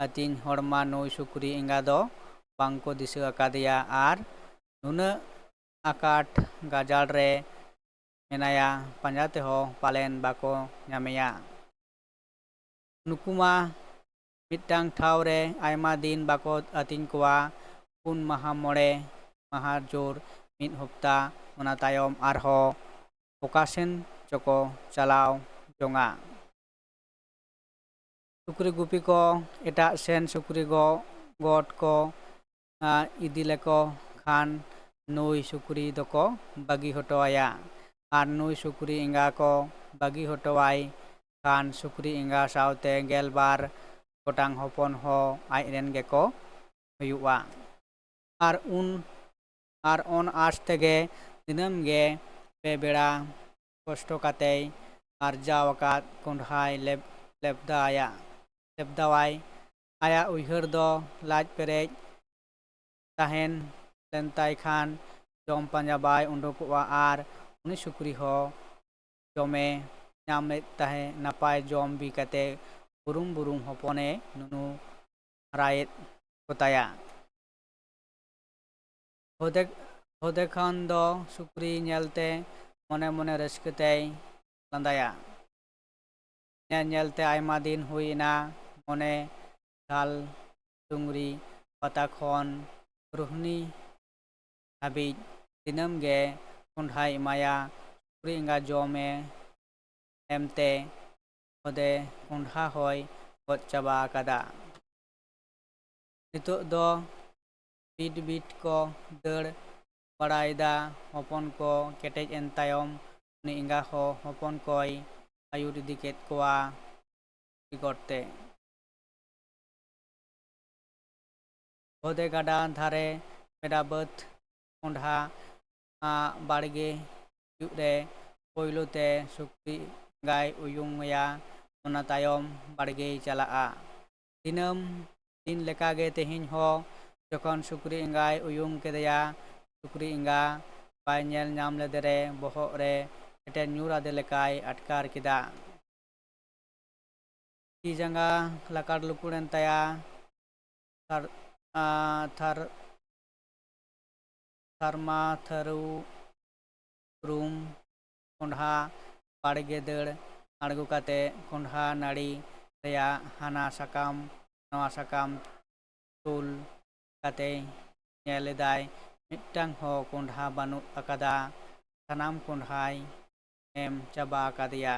ᱟᱹᱛᱤᱧ ᱦᱚᱲᱢᱟ ᱱᱩᱭ ᱥᱩᱠᱨᱤ ᱮᱸᱜᱟ ᱫᱚ ᱵᱟᱝ ᱠᱚ ᱫᱤᱥᱟᱹ ᱟᱠᱟᱫᱮᱭᱟ ᱟᱨ ᱱᱩᱱᱟᱹᱜ ᱟᱠᱟᱴ ᱜᱟᱡᱟᱲ ᱨᱮ ᱢᱮᱱᱟᱭᱟ, ᱯᱟᱸᱡᱟ ᱛᱮᱦᱚᱸ ᱯᱟᱞᱮᱱ ᱵᱟᱠᱚ ᱧᱟᱢᱮᱭᱟ᱾ ᱱᱩᱠᱩ ᱢᱟ ᱢᱤᱫᱴᱟᱝ ᱴᱷᱟᱶ ᱨᱮ ᱟᱭᱢᱟ ᱫᱤᱱ ᱵᱟᱠᱚ ᱟᱹᱛᱤᱧ ᱠᱚᱣᱟ, ᱯᱩᱱ ᱢᱟᱦᱟ ᱢᱚᱬᱮ ᱢᱟᱦᱟ ᱡᱳᱨ ᱢᱤᱫ ᱦᱚᱯᱛᱟ, ᱚᱱᱟ ᱛᱟᱭᱚᱢ ᱟᱨᱦᱚᱸ ᱚᱠᱟ ᱥᱮᱱ ᱪᱚᱠᱚ ᱪᱟᱞᱟᱣ ᱡᱚᱝᱟ᱾ ᱥᱩᱠᱨᱤ ᱜᱩᱯᱤ ᱠᱚ ᱮᱴᱟᱜ ᱥᱮᱱ ᱥᱩᱠᱨᱤ ᱜᱚ-, ᱜᱚᱴ ᱠᱚ, ᱟ, ᱤᱫᱤ ᱞᱮᱠᱚ ᱠᱷᱟᱱ ᱱᱩᱭ ᱥᱩᱠᱨᱤ ᱫᱚᱠᱚ ᱵᱟᱹᱜᱤ ᱦᱚᱴᱚ ᱟᱭᱟ᱾ ᱟᱨ ᱱᱩᱭ ᱥᱩᱠᱨᱤ ᱮᱸᱜᱟ ᱠᱚ ᱵᱟᱹᱜᱤ ᱦᱚᱴᱚᱣᱟᱭ ᱠᱷᱟᱱ ᱥᱩᱠᱨᱤ ᱮᱸᱜᱟ ᱥᱟᱶᱛᱮ ᱜᱮᱞᱵᱟᱨ ᱜᱚᱴᱟᱝ ᱦᱚᱯᱚᱱ ᱦᱚᱸ ᱟᱡ ᱨᱮᱱ ᱜᱮᱠᱚ ᱦᱩᱭᱩᱜᱼᱟ᱾ ᱟᱨ ᱩᱱ, ᱟᱨ ᱚᱱ ᱟᱸᱥ ᱛᱮᱜᱮ ᱫᱤᱱᱟᱹᱢ ᱜᱮ ᱯᱮ ᱵᱮᱲᱟ ᱠᱚᱥᱴᱚ ᱠᱟᱛᱮᱭ ᱟᱨᱡᱟᱣ ᱟᱠᱟᱫ ᱠᱚᱸᱰᱷᱟᱭ ᱞᱮᱵ-, ᱞᱮᱵᱫᱟᱭᱟ, ᱞᱮᱵᱫᱟᱣᱟᱭ᱾ ᱟᱭᱟᱜ ᱩᱭᱦᱟᱹᱨ ᱫᱚ ᱞᱟᱡ ᱯᱮᱨᱮᱡ ᱛᱟᱦᱮᱱ ᱞᱮᱱ ᱛᱟᱭ ᱠᱷᱟᱱ ᱡᱚᱢ ᱯᱟᱸᱡᱟ ᱵᱟᱭ ᱩᱰᱩᱠᱚᱜᱼᱟ ᱟᱨ ᱩᱱᱤ ᱥᱩᱠᱨᱤ ᱦᱚᱸ ᱡᱚᱢᱮ ᱧᱟᱢ ᱞᱮᱫ ᱛᱟᱦᱮᱸ ᱱᱟᱯᱟᱭ ᱡᱚᱢ ᱵᱤ ᱠᱟᱛᱮ ᱵᱩᱨᱩᱢ ᱵᱩᱨᱩᱢ ᱦᱚᱯᱚᱱᱮ ᱱᱩᱱᱩ ᱦᱟᱨᱟᱭᱮᱫ ᱠᱚᱛᱟᱭᱟ᱾ ᱦᱚᱫᱮ, ᱦᱚᱫᱮ ᱠᱷᱟᱱ ᱫᱚ ᱥᱩᱠᱨᱤ ᱧᱮᱞᱛᱮ ᱢᱚᱱᱮ ᱢᱚᱱᱮ ᱨᱟᱹᱥᱠᱟᱹ ᱛᱮᱭ ᱞᱟᱸᱫᱟᱭᱟ᱾ ᱧᱮᱞ ᱧᱮᱞᱛᱮ ᱟᱭᱢᱟ ᱫᱤᱱ ᱦᱩᱭ ᱮᱱᱟ, ᱢᱚᱱᱮ ᱡᱷᱟᱞ ᱰᱩᱝᱨᱤ ᱯᱟᱛᱟ ᱠᱷᱚᱱ ᱨᱩᱦᱱᱤ ᱦᱟᱹᱵᱤᱡ ᱫᱤᱱᱟᱹᱢ ᱜᱮ ᱠᱚᱸᱰᱷᱟᱭ ᱮᱢᱟᱭᱟ᱾ ᱥᱩᱠᱨᱤ ᱮᱸᱜᱟ ᱡᱚᱢᱮ ᱮᱢᱛᱮ ᱠᱷᱚᱫᱮ ᱠᱚᱸᱰᱷᱟ ᱦᱚᱸᱭ ᱜᱚᱡ ᱪᱟᱵᱟ ᱟᱠᱟᱫᱟ᱾ ᱱᱤᱛᱚᱜ ᱫᱚ ᱵᱤᱴ ᱵᱤᱴ ᱠᱚ ᱫᱟᱹᱲ ᱵᱟᱲᱟᱭᱮᱫᱟ᱾ ᱦᱚᱯᱚᱱ ᱠᱚ ᱠᱮᱴᱮᱡ ᱮᱱ ᱛᱟᱭᱚᱢ ᱩᱱᱤ ᱮᱸᱜᱟ ᱦᱚᱸ ᱦᱚᱯᱚᱱ ᱠᱚᱭ ᱟᱹᱭᱩᱨ ᱤᱫᱤ ᱠᱮᱫ ᱠᱚᱣᱟ ᱜᱚᱴ ᱛᱮ᱾ ᱵᱷᱚᱫᱮ ᱜᱟᱰᱟ ᱫᱷᱟᱨᱮ ᱵᱮᱰᱟ ᱵᱟᱹᱫᱽ ᱠᱚᱸᱰᱷᱟ ᱵᱟᱲᱜᱮ ᱦᱩᱭᱩᱜ ᱨᱮ ᱯᱳᱭᱞᱳ ᱛᱮ ᱥᱩᱠᱨᱤ ᱮᱸᱜᱟᱭ ᱩᱭᱩᱝ ᱟᱭᱟ, ᱚᱱᱟ ᱛᱟᱭᱚᱢ ᱵᱟᱲᱜᱮᱭ ᱪᱟᱞᱟᱜᱼᱟ᱾ ᱫᱤᱱᱟᱹᱢ ᱫᱤᱱ ᱞᱮᱠᱟᱜᱮ ᱛᱮᱦᱮᱧ ᱦᱚᱸ ᱡᱚᱠᱷᱚᱱ ᱥᱩᱠᱨᱤ ᱮᱸᱜᱟᱭ ᱩᱭᱩᱝ ᱠᱮᱫᱮᱭᱟ, ᱥᱩᱠᱨᱤ ᱮᱸᱜᱟ ᱵᱟᱭ ᱧᱮᱞ ᱧᱟᱢ ᱞᱮᱫᱮᱨᱮ ᱵᱚᱦᱚᱜ ᱨᱮ ᱮᱴᱮᱱ ᱧᱩᱨ ᱟᱫᱮ ᱞᱮᱠᱟᱭ ᱟᱴᱠᱟᱨ ᱠᱮᱫᱟ᱾ ᱛᱤ ᱡᱟᱸᱜᱟ ᱞᱟᱠᱟᱲ ᱞᱩᱠᱩᱲ ᱮᱱ ᱛᱟᱭᱟ᱾ ᱛᱷᱟᱨ-, ᱟ, ᱛᱷᱟᱨ-, ᱛᱷᱟᱨᱢᱟ ᱛᱷᱟᱹᱨᱩ ᱨᱩᱢ ᱠᱚᱸᱰᱷᱟ ᱵᱟᱲᱜᱮ ᱫᱟᱹᱲ ᱟᱬᱜᱚ ᱠᱟᱛᱮ ᱠᱚᱸᱰᱷᱟ ᱱᱟᱹᱲᱤ ᱨᱮᱭᱟᱜ ᱦᱟᱱᱟ ᱥᱟᱠᱟᱢ ᱱᱚᱣᱟ ᱥᱟᱠᱟᱢ ᱛᱩᱞ ᱠᱟᱛᱮᱭ ᱧᱮᱞ ᱮᱫᱟᱭ, ᱢᱤᱫᱴᱟᱝ ᱦᱚᱸ ᱠᱚᱸᱰᱷᱟ ᱵᱟᱹᱱᱩᱜ ᱟᱠᱟᱫᱟ᱾ ᱥᱟᱱᱟᱢ ᱠᱚᱸᱰᱷᱟᱭ ᱮᱢ ᱪᱟᱵᱟ ᱟᱠᱟᱫᱮᱭᱟ᱾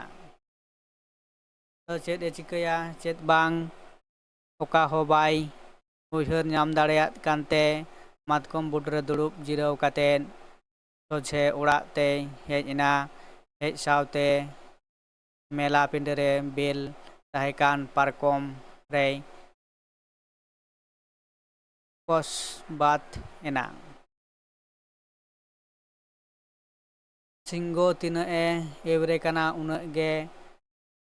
ᱟᱫᱚ ᱪᱮᱫ ᱮ ᱪᱤᱠᱟᱹᱭᱟ, ᱪᱮᱫ ᱵᱟᱝ, ᱚᱠᱟ ᱦᱚᱸ ᱵᱟᱭ ᱩᱭᱦᱟᱹᱨ ᱧᱟᱢ ᱫᱟᱲᱮᱭᱟᱜ ᱠᱟᱱᱛᱮ ᱢᱟᱛᱠᱚᱢ ᱵᱩᱴᱟᱹᱨᱮ ᱫᱩᱲᱩᱵ ᱡᱤᱨᱟᱹᱣ ᱠᱟᱛᱮ ᱥᱚᱡᱷᱮ ᱚᱲᱟᱜ ᱛᱮᱭ ᱦᱮᱡ ᱮᱱᱟ᱾ ᱦᱮᱡ ᱥᱟᱶᱛᱮ ᱢᱮᱞᱟ ᱯᱤᱸᱰᱟᱹ ᱨᱮ ᱵᱮᱞ ᱛᱟᱦᱮᱸ ᱠᱟᱱ ᱯᱟᱨᱠᱚᱢ ᱨᱮᱭ ᱠᱚᱥᱵᱟᱛ ᱮᱱᱟ᱾ ᱥᱤᱝᱜᱚ ᱛᱤᱱᱟᱹᱜ ᱮ ᱮᱣᱨᱮ ᱠᱟᱱᱟ, ᱩᱱᱟᱹᱜ ᱜᱮ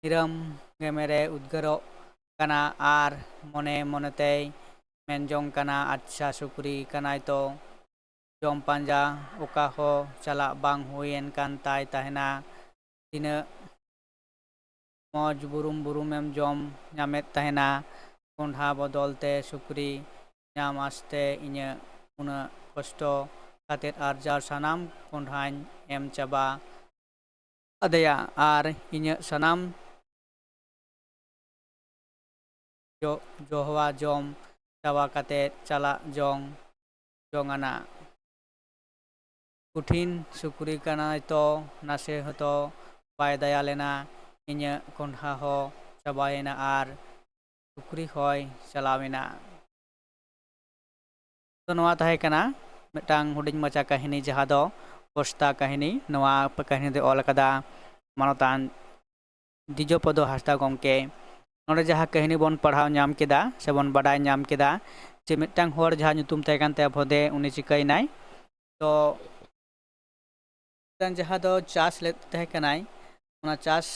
ᱦᱤᱨᱟᱹᱢ ᱜᱮᱢᱮᱨᱮ ᱩᱫᱽᱜᱟᱹᱨᱚᱜ ᱠᱟᱱᱟ ᱟᱨ ᱢᱚᱱᱮ ᱢᱚᱱᱮᱛᱮᱭ ᱢᱮᱱ ᱡᱚᱝ ᱠᱟᱱᱟ, ᱟᱪᱪᱷᱟ, ᱥᱩᱠᱨᱤ ᱠᱟᱱᱟᱭ ᱛᱚ, ᱡᱚᱢ ᱯᱟᱸᱡᱟ ᱚᱠᱟ ᱦᱚᱸ ᱪᱟᱞᱟᱜ ᱵᱟᱝ ᱦᱩᱭᱮᱱ ᱠᱟᱱ ᱛᱟᱭ ᱛᱟᱦᱮᱱᱟ᱾ ᱛᱤᱱᱟᱹᱜ ᱢᱚᱡᱽ ᱵᱩᱨᱩᱢ ᱵᱩᱨᱩᱢᱮᱢ ᱡᱚᱢ ᱧᱟᱢᱮᱫ ᱛᱟᱦᱮᱱᱟ᱾ ᱠᱚᱸᱰᱷᱟ ᱵᱚᱫᱚᱞ ᱛᱮ ᱥᱩᱠᱨᱤ ᱧᱟᱢ ᱟᱥᱛᱮ ᱤᱧᱟᱹᱜ ᱩᱱᱟᱹᱜ ᱠᱚᱥᱴᱚ ᱠᱟᱛᱮᱫ ᱟᱨᱡᱟᱣ ᱥᱟᱱᱟᱢ ᱠᱚᱸᱰᱷᱟᱧ ᱮᱢ ᱪᱟᱵᱟ ᱟᱫᱮᱭᱟ ᱟᱨ ᱤᱧᱟᱹᱜ ᱥᱟᱱᱟᱢ ᱡᱚ-, ᱡᱚᱦᱣᱟ ᱡᱚᱢ ᱪᱟᱵᱟ ᱠᱟᱛᱮ ᱪᱟᱞᱟᱜ ᱡᱚᱝ ᱡᱚᱝ ᱟᱱᱟ᱾ ᱠᱩᱴᱷᱤᱱ ᱥᱩᱠᱨᱤ ᱠᱟᱱᱟᱭ ᱛᱚ, ᱱᱟᱥᱮ ᱦᱚᱸᱛᱚ ᱵᱟᱭ ᱫᱟᱭᱟ ᱞᱮᱱᱟ᱾ ᱤᱧᱟᱹᱜ ᱠᱚᱸᱰᱷᱟ ᱦᱚᱸ ᱪᱟᱵᱟᱭᱮᱱᱟ ᱟᱨ ᱥᱩᱠᱨᱤ ᱦᱚᱸᱭ ᱪᱟᱞᱟᱣᱮᱱᱟ᱾ ᱛᱚ ᱱᱚᱣᱟ ᱛᱟᱦᱮᱸ ᱠᱟᱱᱟ ᱢᱤᱫᱴᱟᱝ ᱦᱩᱰᱤᱧ ᱢᱟᱪᱷᱟ ᱠᱟᱹᱦᱱᱤ, ᱡᱟᱦᱟᱸ ᱫᱚ ᱯᱚᱥᱛᱟ ᱠᱟᱹᱦᱱᱤ᱾ ᱱᱚᱣᱟ ᱠᱟᱹᱦᱱᱤ ᱫᱚ ᱚᱞ ᱟᱠᱟᱫᱟ ᱢᱟᱱᱚᱛᱟᱱ ᱫᱤᱡᱚᱯᱚᱫᱚ ᱦᱟᱸᱥᱫᱟ ᱜᱚᱢᱠᱮ᱾ ᱱᱚᱰᱮ ᱡᱟᱦᱟᱸ ᱠᱟᱹᱦᱱᱤ ᱵᱚᱱ ᱯᱟᱲᱦᱟᱣ ᱧᱟᱢ ᱠᱮᱫᱟ ᱥᱮ ᱵᱚᱱ ᱵᱟᱰᱟᱭ ᱧᱟᱢ ᱠᱮᱫᱟ ᱡᱮ ᱢᱤᱫᱴᱟᱝ ᱦᱚᱲ ᱡᱟᱦᱟᱸ ᱧᱩᱛᱩᱢ ᱛᱟᱦᱮᱸ ᱠᱟᱱ ᱛᱟᱭᱟ ᱵᱷᱚᱫᱮ, ᱩᱱᱤ ᱪᱤᱠᱟᱹᱭᱮᱱᱟᱭ? ᱛᱚ ᱢᱤᱫᱴᱟᱝ ᱡᱟᱦᱟᱸ ᱫᱚ ᱪᱟᱥ ᱞᱮᱫ ᱛᱟᱦᱮᱸ ᱠᱟᱱᱟᱭ, ᱚᱱᱟ ᱪᱟᱥ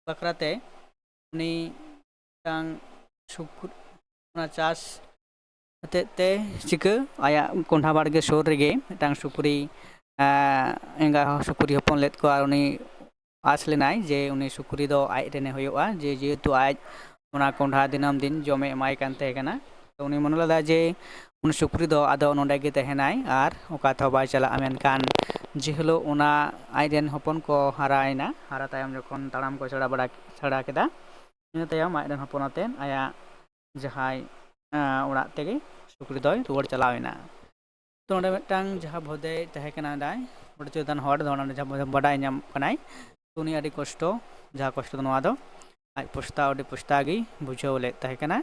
ᱵᱟᱠᱷᱨᱟ ᱛᱮ ᱩᱱᱤ ᱢᱤᱫᱴᱟᱝ ᱥᱩᱠᱨᱤ, ᱚᱱᱟ ᱪᱟᱥ ᱦᱚᱛᱮᱡ ᱛᱮ ᱪᱤᱠᱟᱹ, ᱟᱭᱟᱜ ᱠᱚᱸᱰᱷᱟ ᱵᱟᱲᱜᱮ ᱥᱩᱨ ᱨᱮᱜᱮ ᱢᱤᱫᱴᱟᱝ ᱥᱩᱠᱨᱤ, ᱮᱸᱜᱟ ᱥᱩᱠᱨᱤ ᱦᱚᱯᱚᱱ ᱞᱮᱫ ᱠᱚᱣᱟ᱾ ᱟᱨ ᱩᱱᱤ ᱟᱸᱥ ᱞᱮᱱᱟᱭ ᱡᱮ ᱩᱱᱤ ᱥᱩᱠᱨᱤ ᱫᱚ ᱟᱡ ᱨᱮᱱᱮ ᱦᱩᱭᱩᱜᱼᱟ, ᱡᱮ ᱡᱮᱦᱮᱛᱩ ᱟᱡ ᱚᱱᱟ ᱠᱚᱸᱰᱷᱟ ᱫᱤᱱᱟᱹᱢ ᱫᱤᱱ ᱡᱚᱢᱮ ᱮᱢᱟᱭ ᱠᱟᱱ ᱛᱟᱦᱮᱸ ᱠᱟᱱᱟ᱾ ᱛᱚ ᱩᱱᱤ ᱢᱚᱱᱮ ᱞᱮᱫᱟ ᱡᱮ ᱩᱱᱤ ᱥᱩᱠᱨᱤ ᱫᱚ ᱟᱫᱚ ᱱᱚᱸᱰᱮ ᱜᱮ ᱛᱟᱦᱮᱱᱟᱭ ᱟᱨ ᱚᱠᱟ ᱛᱮᱦᱚᱸ ᱵᱟᱭ ᱪᱟᱞᱟᱜᱼᱟ᱾ ᱢᱮᱱᱠᱷᱟᱱ ᱡᱮ ᱦᱤᱞᱳᱜ ᱚᱱᱟ ᱟᱡ ᱨᱮᱱ ᱦᱚᱯᱚᱱ ᱠᱚ ᱦᱟᱨᱟᱭᱮᱱᱟ, ᱦᱟᱨᱟ ᱛᱟᱭᱚᱢ ᱡᱚᱠᱷᱚᱱ ᱛᱟᱲᱟᱢ ᱠᱚ ᱥᱮᱬᱟ ᱵᱟᱲᱟ ᱥᱮᱬᱟ ᱠᱮᱫᱟ, ᱤᱱᱟᱹ ᱛᱟᱭᱚᱢ ᱟᱡ ᱨᱮᱱ ᱦᱚᱯᱚᱱ ᱟᱛᱮᱫ ᱟᱭᱟᱜ ᱡᱟᱦᱟᱸᱭ, ᱟᱸ, ᱚᱲᱟᱜ ᱛᱮᱜᱮ ᱥᱩᱠᱨᱤ ᱫᱚᱭ ᱨᱩᱣᱟᱹᱲ ᱪᱟᱞᱟᱣ ᱮᱱᱟ᱾ ᱛᱚ ᱱᱚᱰᱮ ᱢᱤᱫᱴᱟᱝ ᱡᱟᱦᱟᱸ ᱵᱷᱚᱫᱮ ᱛᱟᱦᱮᱸ ᱠᱟᱱᱟ ᱫᱟᱭ, ᱵᱚᱰᱮ ᱪᱳᱫᱟᱱ ᱦᱚᱲ ᱫᱚ ᱱᱚᱰᱮ ᱡᱟᱦᱟᱸ ᱵᱟᱰᱟᱭ ᱧᱟᱢᱚᱜ ᱠᱟᱱᱟᱭ, ᱛᱚ ᱩᱱᱤ ᱟᱹᱰᱤ ᱠᱚᱥᱴᱚ, ᱡᱟᱦᱟᱸ ᱠᱚᱥᱴᱚ ᱫᱚ ᱱᱚᱣᱟ ᱫᱚ ᱟᱡ ᱯᱚᱥᱛᱟᱣ, ᱟᱹᱰᱤ ᱯᱚᱥᱛᱟᱣ ᱜᱮᱭ ᱵᱩᱡᱷᱟᱹᱣ ᱞᱮᱫ ᱛᱟᱦᱮᱸ ᱠᱟᱱᱟ᱾